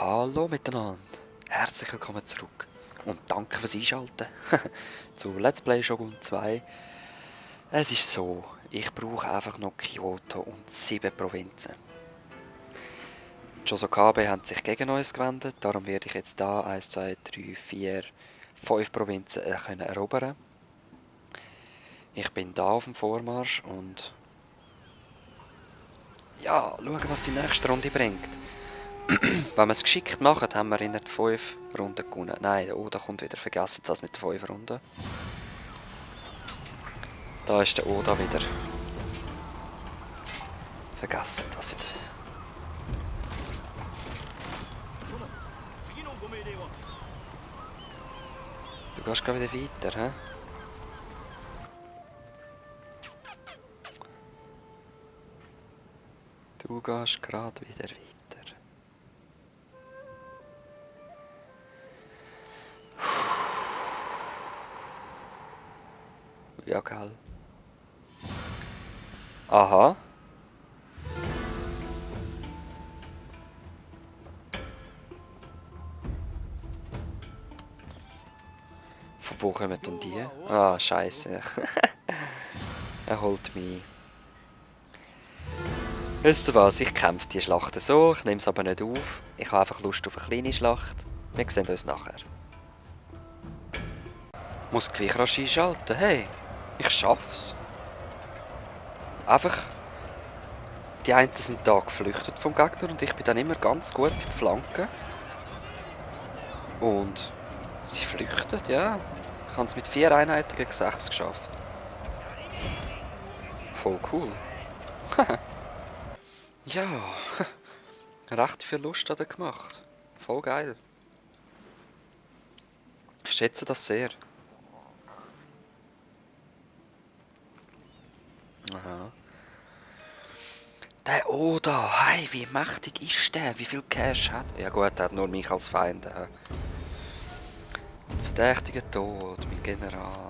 Hallo miteinander, herzlich willkommen zurück und danke fürs Einschalten zu Let's Play Shogun 2. Es ist so, ich brauche einfach noch Kyoto und 7 Provinzen. Die Chosokabe haben sich gegen uns gewendet, darum werde ich jetzt da 1, 2, 3, 4, 5 Provinzen können erobern. Ich bin da auf dem Vormarsch und ja, schauen, was die nächste Runde bringt. Wenn wir es geschickt machen, haben wir in den 5 Runden gewonnen. Nein, oh, da kommt wieder, vergessen das mit den 5 Runden. Da ist der Oda wieder. Vergessen das nicht. Du gehst gerade wieder weiter, hä? Du gehst gerade wieder weiter. Ja, gell. Aha. Von wo kommen denn die? Ah, scheiße. Er holt mich. Wisst ihr was, ich kämpfe die Schlachten so, ich nehme es aber nicht auf. Ich habe einfach Lust auf eine kleine Schlacht. Wir sehen uns nachher. Muss gleich rasch einschalten, hey. Ich schaff's. Einfach, die einen sind da geflüchtet vom Gegner und ich bin dann immer ganz gut in die Flanke. Und sie flüchten, ja. Ich habe es mit 4 Einheiten gegen 6 geschafft. Voll cool. Ja, recht viel Lust hat er gemacht. Voll geil. Ich schätze das sehr. Aha. Der Oda, hey, wie mächtig ist der? Wie viel Cash hat er? Ja gut, er hat nur mich als Feind. Verdächtiger Tod, mein General.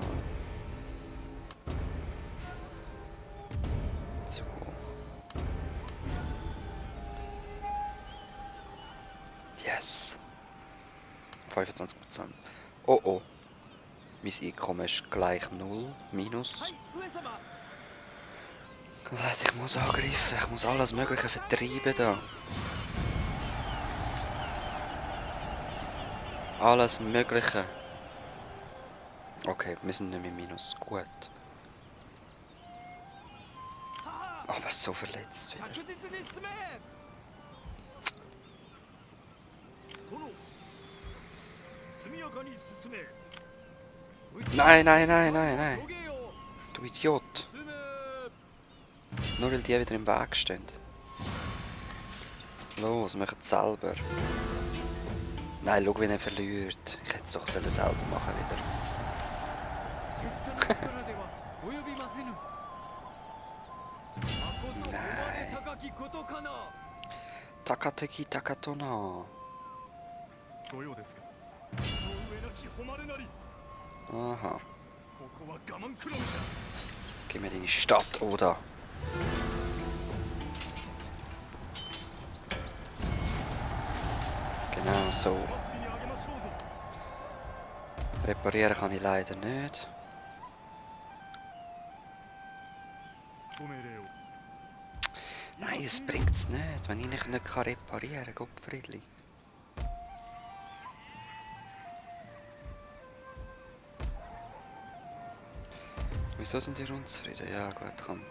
So. Yes. 25%. Oh oh. Mein Einkommen ist gleich 0. Minus. Ich muss angreifen. Ich muss alles Mögliche vertreiben da. Alles Mögliche. Okay, wir sind nicht mehr im Minus. Gut. Aber so verletzt wieder. Nein, nein, nein, nein, nein. Du Idiot. Nur weil die wieder im Weg stehen. Los, macht es selber. Nein, schau, wie er verliert. Ich hätte es doch selber machen wieder. Nein. Takateki Takatona. Aha. Gib mir deine Stadt, oder? Genau so. Reparieren kann ich leider nicht. Nein, es bringt es nicht, wenn ich nicht reparieren kann. Gottfriedli. Wieso sind die unzufrieden? Ja gut, komm.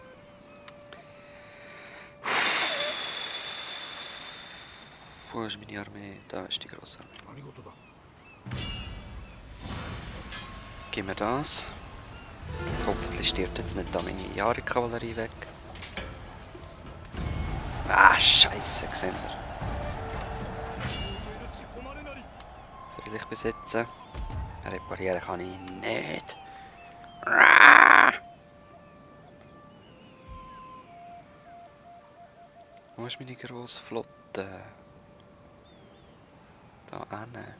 Wo ist meine Armee? Da ist die grosse Armee. Gib mir das. Hoffentlich stirbt jetzt nicht da meine Jahre-Kavallerie weg. Ah, Scheiße, gesehen wir. Will ich besetzen? Reparieren kann ich nicht. Wo ist meine grosse Flotte? Da hinten.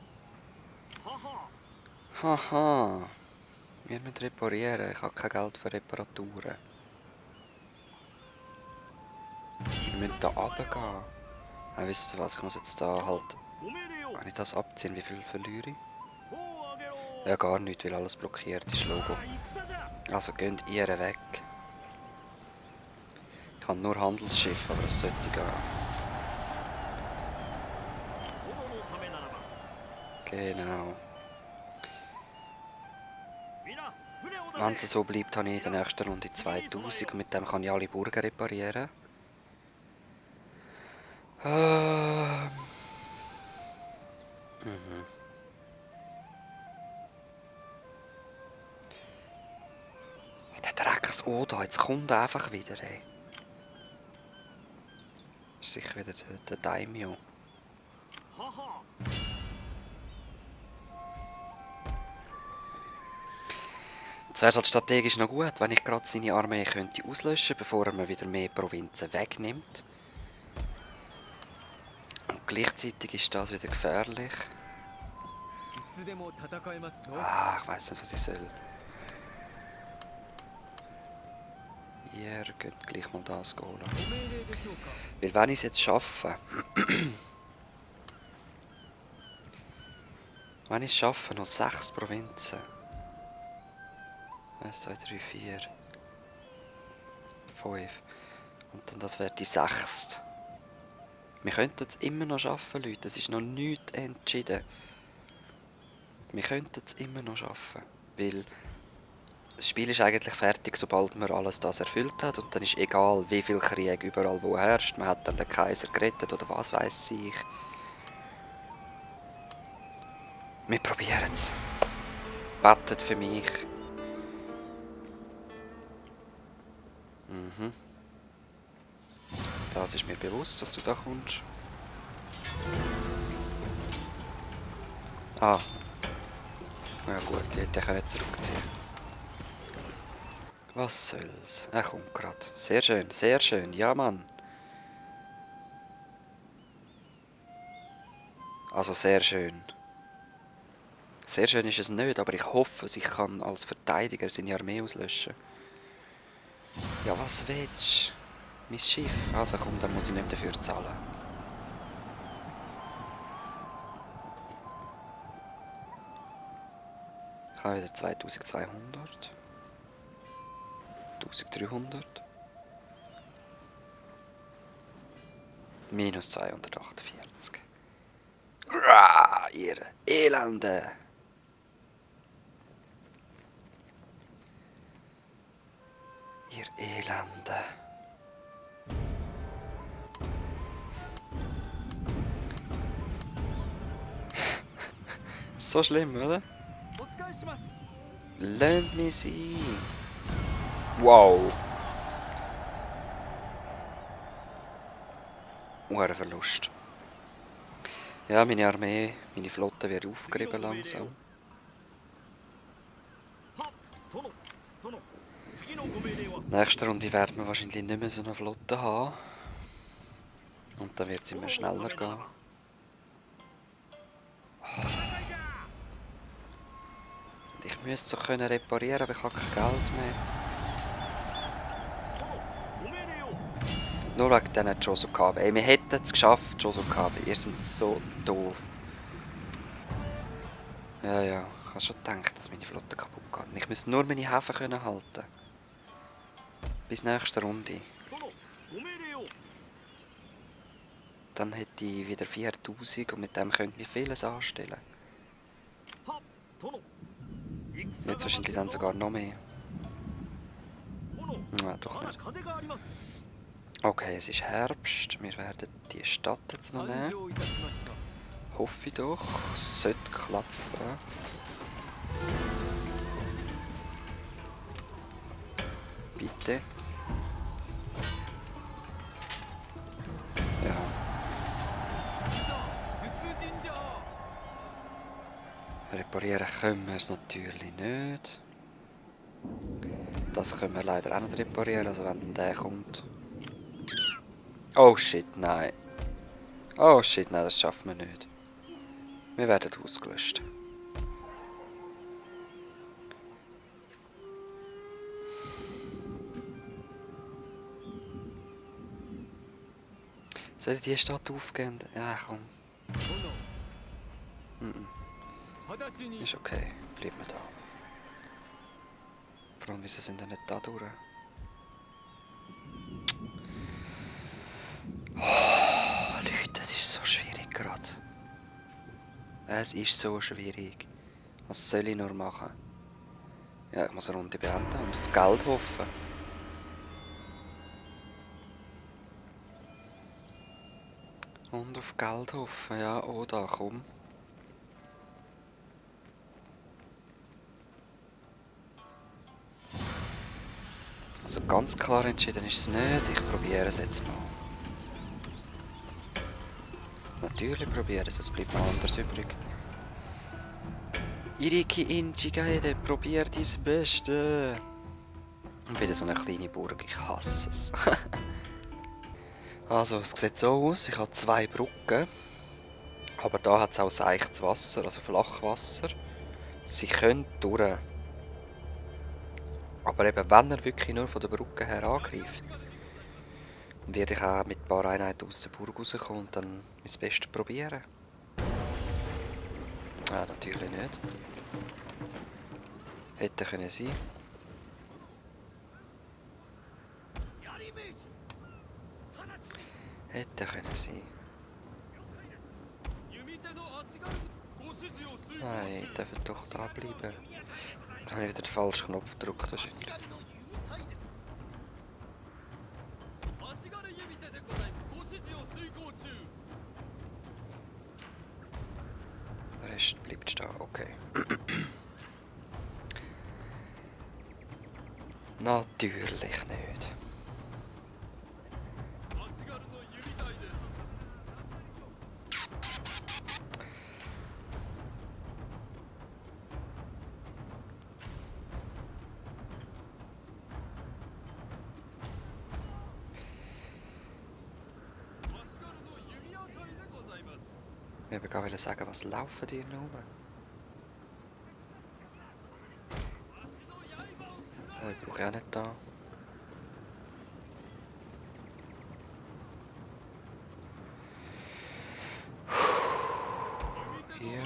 Haha. Wir müssen reparieren. Ich habe kein Geld für Reparaturen. Wir müssen da runtergehen. Ja, wisst ihr was? Ich muss jetzt da halt Wenn ich das abziehe, wie viel verliere ich? Ja, gar nicht, weil alles blockiert ist, Logo. Also geht ihr weg. Ich habe nur Handelsschiff, aber es sollte gehen. Genau. Wenn es so bleibt, habe ich in der nächsten Runde 2000 und mit dem kann ich alle Burgen reparieren. Der Drecks Oda, jetzt kommt er einfach wieder, ey. Das ist sicher wieder der Daimyo. Es wäre halt strategisch noch gut, wenn ich gerade seine Armee könnte auslöschen, bevor er mir wieder mehr Provinzen wegnimmt. Und gleichzeitig ist das wieder gefährlich. Ah, ich weiss nicht, was ich soll. Ihr könnt gleich mal das holen. Weil wenn ich es jetzt schaffe... wenn ich es schaffe, noch 6 Provinzen... 1, 2, 3, 4... 5... Und dann das wäre die 6. Wir könnten es immer noch schaffen, Leute. Es ist noch nichts entschieden. Wir könnten es immer noch schaffen. Weil das Spiel ist eigentlich fertig, sobald man alles das erfüllt hat. Und dann ist egal, wie viel Krieg überall wo herrscht. Man hat dann den Kaiser gerettet oder was weiß ich. Wir probieren es. Betet für mich. Das ist mir bewusst, dass du da kommst. Ah. Ja gut, die hätte ich nicht zurückziehen. Was soll's? Er kommt gerade. Sehr schön, sehr schön. Ja, Mann. Also sehr schön. Sehr schön ist es nicht, aber ich hoffe, ich kann als Verteidiger seine Armee auslöschen. Ja, was willst du? Mein Schiff. Also komm, dann muss ich nicht dafür zahlen. Ich habe wieder 2200. 1300. Minus 248. Uah, ihr Elende! Ihr Elende. So schlimm, oder? Lasst mich sein. Wow. Verlust. Ja, meine Armee, meine Flotte wird aufgerieben langsam. Nächste Runde werden wir wahrscheinlich nicht mehr so eine Flotte haben. Und dann wird es immer schneller gehen. Ich müsste es so reparieren, aber ich habe kein Geld mehr. Nur wegen diesen Josukabe. Ey, wir hätten es geschafft, Josukabe. Ihr seid so doof. Ja, ja. Ich habe schon gedacht, dass meine Flotte kaputt geht. Ich müsste nur meine Häfen halten können. Bis nächste Runde. Dann hätte ich wieder 4000 und mit dem könnte ich vieles anstellen. Jetzt wahrscheinlich dann sogar noch mehr. Nein, doch nicht. Okay, es ist Herbst. Wir werden die Stadt jetzt noch nehmen. Hoffe ich doch. Sollte klappen. Bitte. Ja. Reparieren können wir es natürlich nicht. Das können wir leider auch nicht reparieren, also wenn der kommt. Oh shit, nein. Oh shit, nein, das schaffen wir nicht. Wir werden ausgelöscht. Soll ich die Stadt aufgehen? Ja, komm. Mhm. Ist okay, bleiben wir da. Vor allem, wieso sind wir nicht da durch? Oh, Leute, es ist so schwierig gerade. Es ist so schwierig. Was soll ich nur machen? Ja, ich muss eine Runde beenden und auf Geld hoffen. Und auf Geld hoffen, ja, oh da, komm. Also ganz klar entschieden ist es nicht, ich probiere es jetzt mal. Natürlich probiere es, es bleibt noch anders übrig. Iriki Inchigaide, probier dein Beste. Und wieder so eine kleine Burg, ich hasse es. Also, es sieht so aus, ich habe 2 Brücken. Aber da hat es auch seichtes Wasser, also Flachwasser. Sie können durch. Aber eben, wenn er wirklich nur von der Brücke her angreift, werde ich auch mit ein paar Einheiten aus der Burg rauskommen und dann mein Bestes probieren. Ja, natürlich nicht. Hätte können sein. Hätte können sein. Nein, ich darf doch da bleiben. Dann habe ich wieder den falschen Knopf gedrückt. Wahrscheinlich. Der Rest bleibt stehen, okay. Natürlich nicht. Ich wollte gar sagen, was laufen die noch rum? Oh, ich brauche auch nicht da. Hier.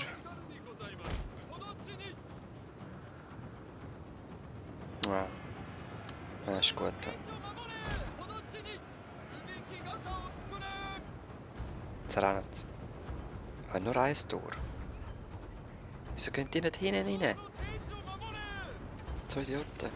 Ja, das ist gut. Jetzt rennen sie. Ich habe nur ein Tor. Wieso gehen die nicht hinten rein? 2 Idioten.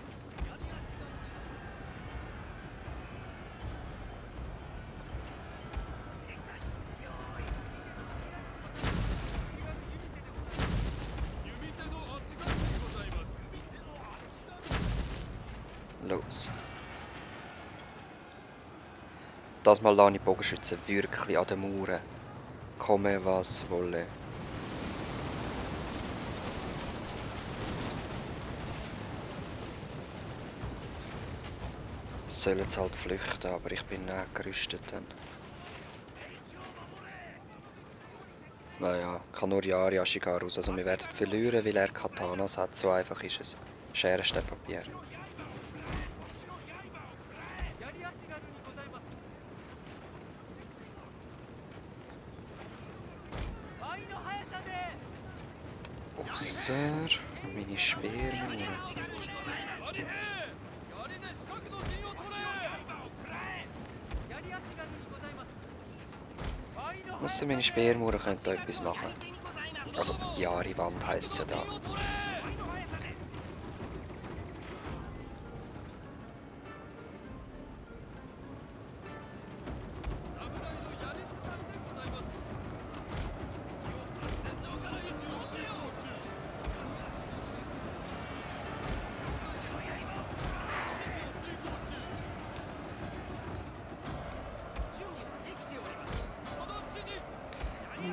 Los. Das Mal lasse ich die Bogenschützen wirklich an den Mauern. Komme was wolle. Sollen jetzt halt flüchten, aber ich bin auch gerüstet dann. Naja, ich kann nur Yari Ashigaru raus, also wir werden verlieren, weil er Katanas hat, so einfach ist es. Schere, Stein, Papier. Ausser meine Speermauern. Ausser meine Speermauern können da etwas machen. Also, Yari-Wand heisst es ja da.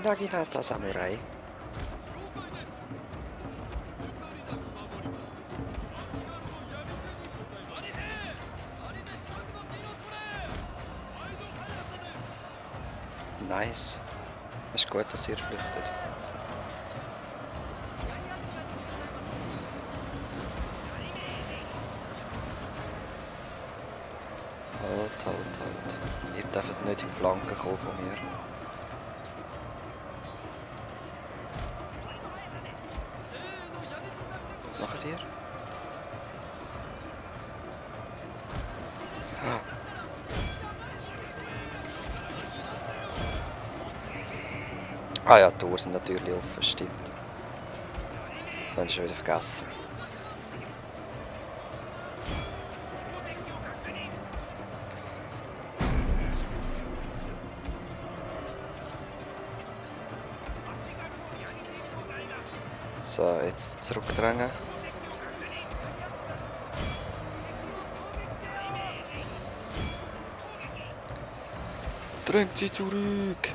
Naginata Samurai. Nice. Es ist gut, dass ihr flüchtet. Halt. Ihr dürft nicht in die Flanken kommen von mir. Was macht ihr? Ah ja, die Tore sind natürlich offen, stimmt. Das habe ich schon wieder vergessen. So, jetzt zurückdrängen. Drängt sie zurück!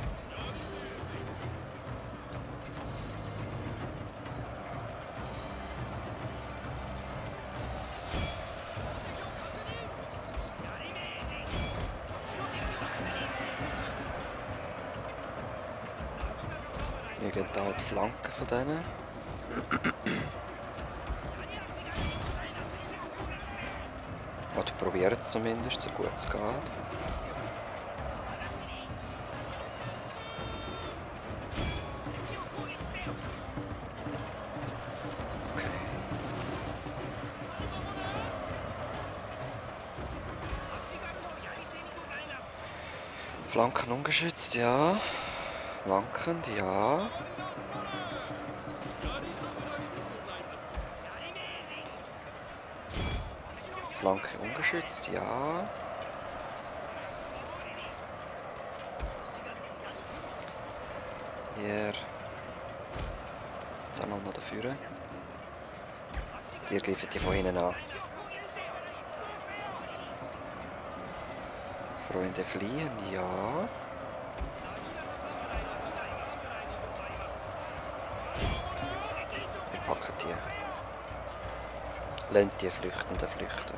Wir gehen hier in die Flanken von denen. Oder probieren es zumindest, so gut es geht. Okay. Flanken ungeschützt, ja. Wankend, ja. Flanke ungeschützt, ja. Hier. Jetzt einmal noch dafür. Die greifen die von hinten an. Freunde fliehen, ja. Wir packen die. Lasst die Flüchtenden flüchten.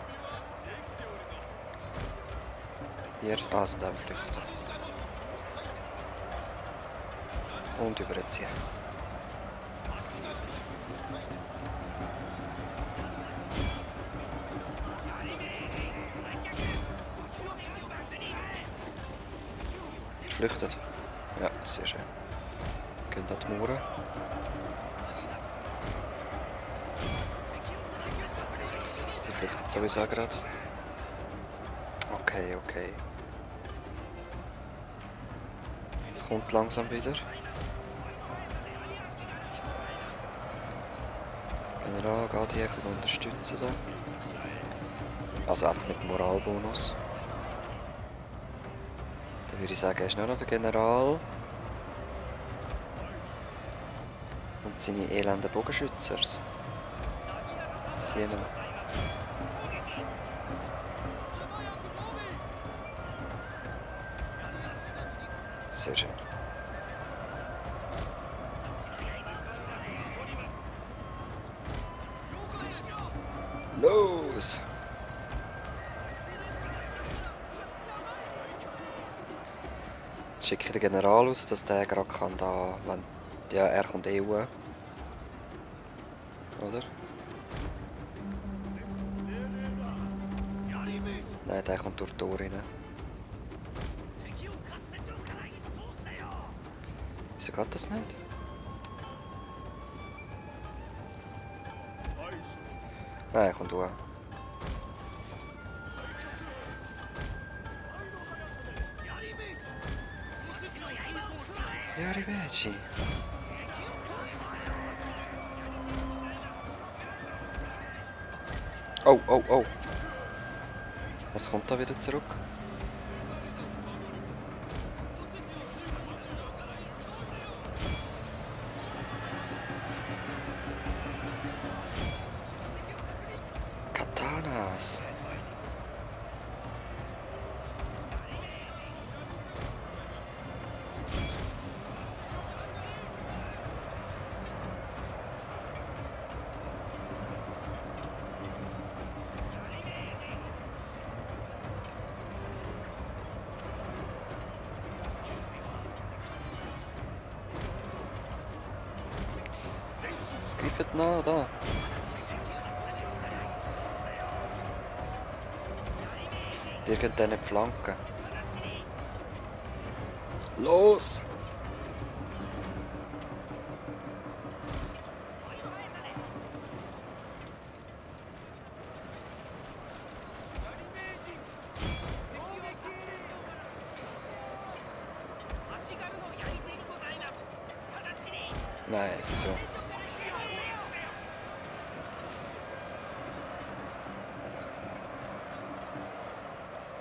Hier, sind auch Flüchten. Und überziehen. Ihr flüchtet. Ja, sehr schön. Gehen an die Mauern. Die flüchtet sowieso gerade. Okay, okay. Es kommt langsam wieder. General geht hier ein unterstützen. Da. Also einfach mit dem Moralbonus. Dann würde ich sagen, er ist nur noch der General. Und seine elenden Bogenschützer. Die noch. Sehr schön. Los! Jetzt schicke ich den General aus, dass der gerade kann da, wenn, ja, er kommt eh hoch. Oder? Nein, der kommt durch die Tür rein. Wieso geht das nicht? Nein, er kommt hoch. Ja, arrivederci. Oh, oh, oh. Was kommt da wieder zurück? Katanas. Greift nach, da. Die gehen dann nicht flanken. Los! Nein, so.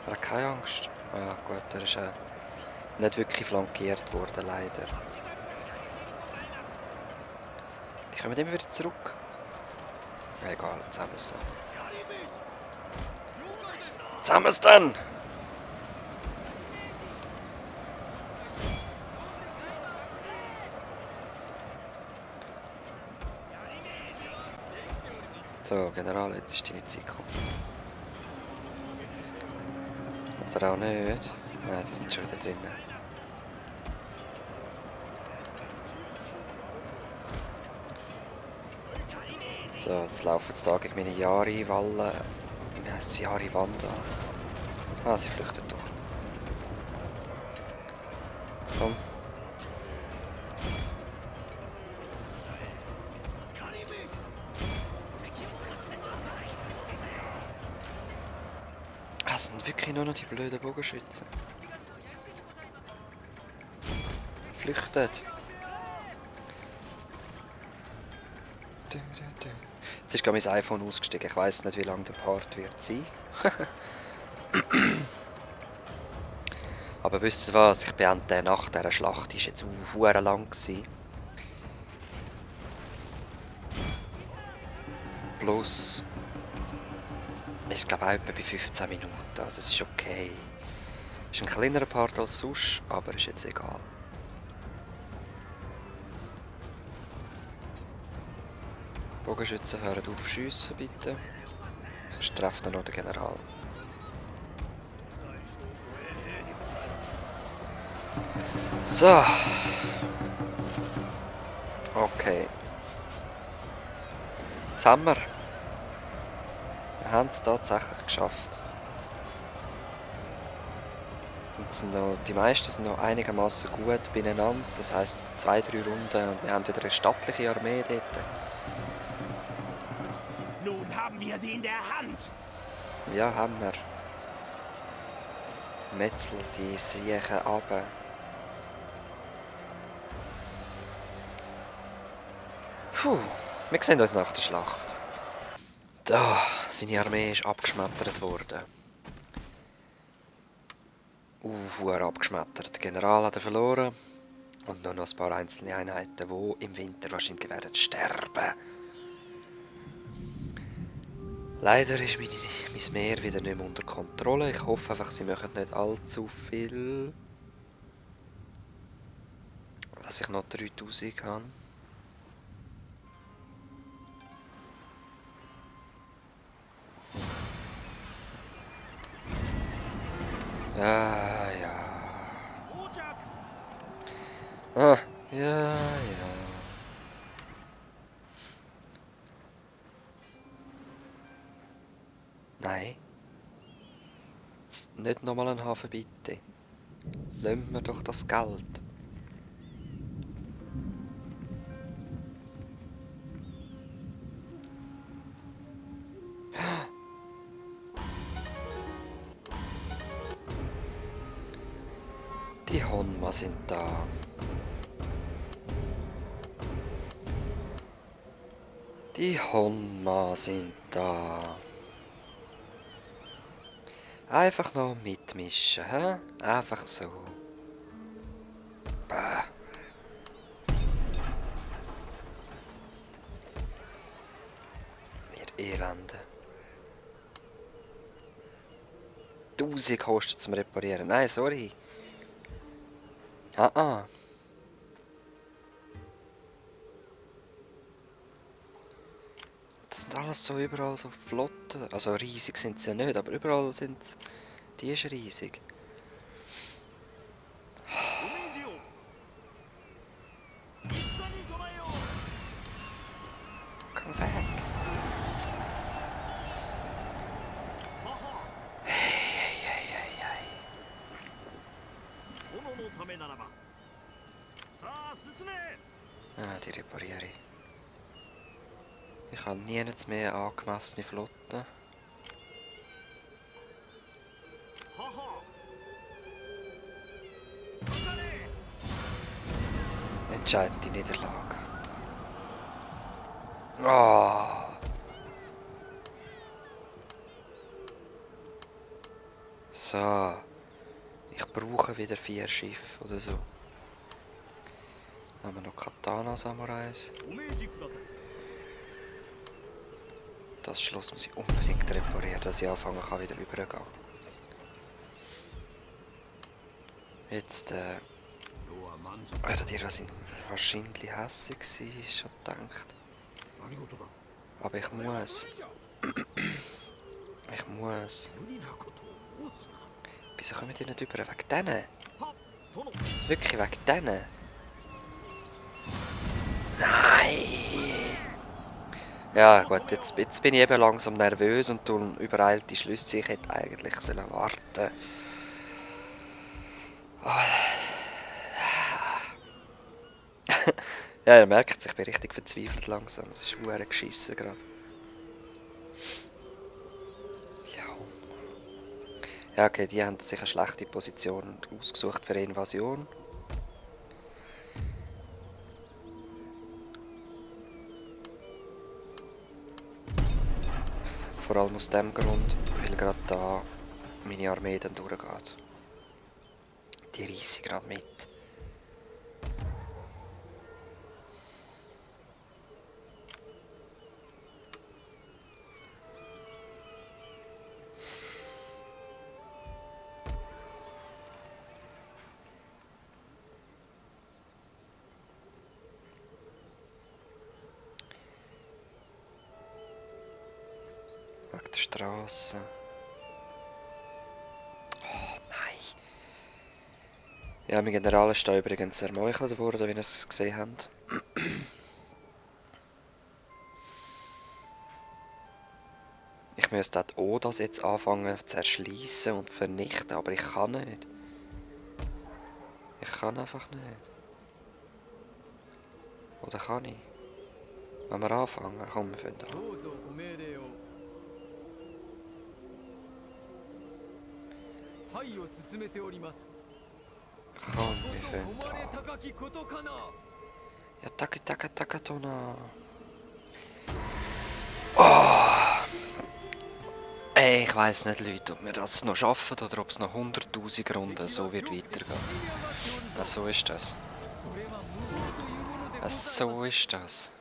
Er hat keine Angst. Ah, gut, er ist nicht wirklich flankiert worden, leider. Die kommen immer wieder zurück. Egal, jetzt haben wir es dann. Jetzt haben wir es dann! So, General, jetzt ist deine Zeit gekommen. Oder auch nicht. Nein, die sind schon wieder drinnen. So, jetzt laufen sie da gegen meine Yari-Walle. Wie heisst sie? Yari-Wanda. Ah, sie flüchtet doch. Komm. Es sind wirklich nur noch die blöden Bogenschützen. Flüchtet. Jetzt ist gerade mein iPhone ausgestiegen. Ich weiss nicht, wie lange der Part wird sein. Aber wisst ihr was? Ich beende nach dieser Schlacht. Die war jetzt sehr lang. Plus, ich glaube auch etwa bei 15 Minuten. Also es ist okay. Es ist ein kleinerer Part als sonst, aber ist jetzt egal. Bogenschützen, hören auf schiessen bitte. Sonst trefft er noch den General. So. Okay. Das haben wir. Wir haben es tatsächlich geschafft. Und sind noch, die meisten sind noch einigermaßen gut beieinander. Das heisst 2-3 Runden und wir haben wieder eine stattliche Armee dort. Nun haben wir sie in der Hand. Ja, haben wir. Metzel die Siechen runter. Puh, wir sehen uns nach der Schlacht. Da, seine Armee ist abgeschmettert worden. Abgeschmettert. Der General hat er verloren. Und nur noch ein paar einzelne Einheiten, die im Winter wahrscheinlich werden sterben. Leider ist mein Meer wieder nicht mehr unter Kontrolle. Ich hoffe einfach, sie machen nicht allzu viel. Dass ich noch 3000 habe. Ja, ja. Ah, ja, ja. Nein. Jetzt nicht nochmal einen Hafen, bitte. Lassen wir doch das Geld. Die Honma sind da. Die Honma sind da. Einfach noch mitmischen, hä? Einfach so. Bäh. Wir Elende. 1000 kostet es zum Reparieren. Nein, sorry. Ah. Das sind alles so überall so Flotten. Also riesig sind sie ja nicht, aber überall sind sie. Die ist riesig. Komm weg. Hey. Ah, die repariere ich. Ich habe nie mehr angemessene Flotten. Entscheidende Niederlage. Oh. So. Ich brauche wieder 4 Schiffe oder so. Dann haben wir noch Katana-Samurais. Das Schloss muss ich unbedingt reparieren, dass ich anfangen kann, wieder rübergehen. Jetzt werdet ihr wahrscheinlich hässlich sein, schon gedacht. Aber ich muss. Ich muss. Wieso kommen die nicht rüber? Wegen denen? Wirklich wegen denen? Nein! Ja gut, jetzt bin ich eben langsam nervös und tue übereilte Schlüsse. Ich hätte eigentlich sollen warten. Ja, ihr merkt es, ich bin richtig verzweifelt langsam. Es ist verdammt geschissen gerade. Ja. Ja, okay, die haben sich eine schlechte Position ausgesucht für eine Invasion. Vor allem aus dem Grund, weil gerade da meine Armee dann durchgeht. Die reisse ich gerade mit. Wegen der Straße. Oh nein. Ja, mein General ist da übrigens ermeuchelt worden, wie ihr es gesehen habt. Ich müsste auch das jetzt anfangen zu erschließen und vernichten, aber ich kann nicht. Ich kann einfach nicht. Oder kann ich? Wenn wir anfangen, komm, wir fangen an. Komm, wir fangen an. Ja, Takatona. Ey, ich weiss nicht, Leute, ob wir das noch schaffen oder ob es noch 100'000 Runden so wird weitergehen. Ja, so ist das. Ja, so ist das.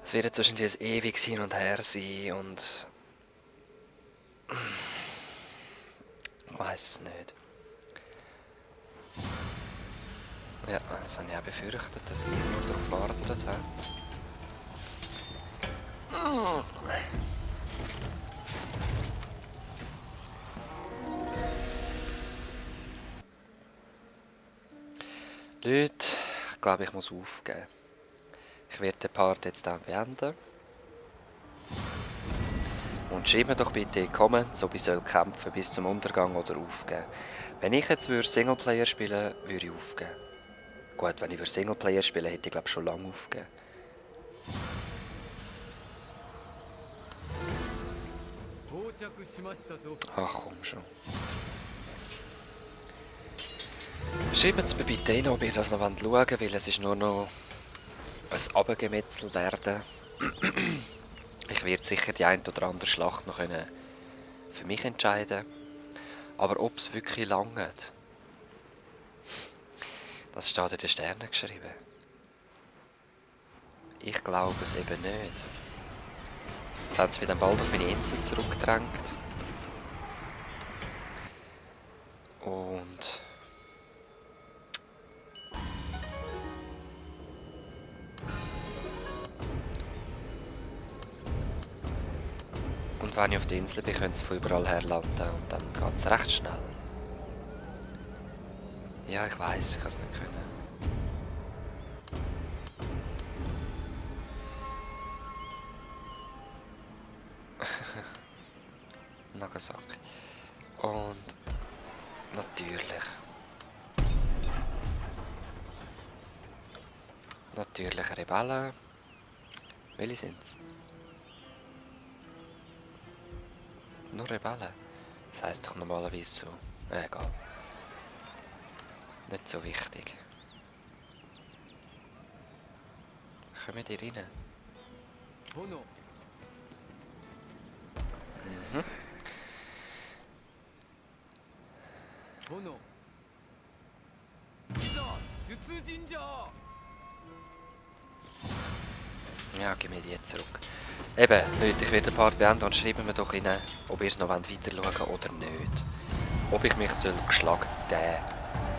Es wird jetzt wahrscheinlich ein ewiges Hin und Her sein und... Ich weiss es nicht. Ja, das habe ich auch befürchtet, dass ich nur darauf wartet habe. Leute, ich glaube, ich muss aufgeben. Ich werde den Part jetzt dann beenden. Und schreibt mir doch bitte in die Comments, ob ich kämpfen bis zum Untergang oder aufgeben. Wenn ich jetzt Singleplayer spielen würde, würde ich aufgeben. Gut, wenn ich Singleplayer spielen hätte ich glaube schon lange aufgegeben. Ach komm schon. Schreibt mir bitte rein, ob ihr das noch schauen wollt, weil es ist nur noch ein Abgemetzel werden. Ich werde sicher die ein oder andere Schlacht noch für mich entscheiden. Aber ob es wirklich langt, das steht in den Sternen geschrieben. Ich glaube es eben nicht. Jetzt haben sie mich dann bald auf meine Insel zurückgedrängt. Und... Und wenn ich auf der Insel bin, können sie von überall her landen und dann geht es recht schnell. Ja, ich weiss, ich kann es nicht können. Nagasaki. Und natürlich. Natürlich Rebellen. Welche sind es? Nur Rebellen? Das heisst doch normalerweise so. Egal. Nicht so wichtig. Kommt ihr rein? Hono. Mhm. Hono. Isa, Shutsuujin ja. Ja, gib mir die jetzt zurück. Eben, Leute, ich werde den Part beenden und schreiben mir doch rein, ob ihr es noch weiter schauen wollt oder nicht. Ob ich mich geschlagen geben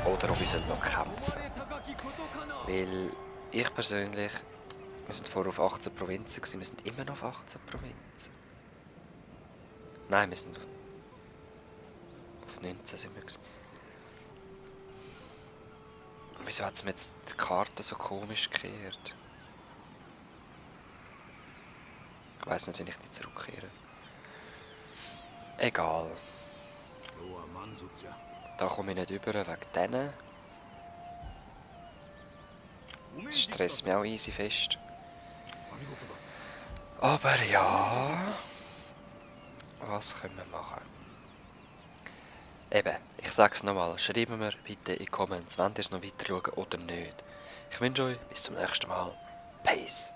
oder ob ich noch kämpfen soll. Weil ich persönlich, wir sind vorher auf 18 Provinzen gewesen, wir sind immer noch auf 18 Provinzen. Nein, wir sind auf 19 sind wir gewesen. Wieso hat es mir jetzt die Karte so komisch gekehrt? Ich weiss nicht, wenn ich die zurückkehre. Egal. Da komme ich nicht über wegen denen. Das stresst mich auch easy fest. Aber ja. Was können wir machen? Eben, ich sag's nochmal. Schreibt mir bitte in die Comments, wollt ihr es noch weiter schauen oder nicht. Ich wünsche euch bis zum nächsten Mal. Peace.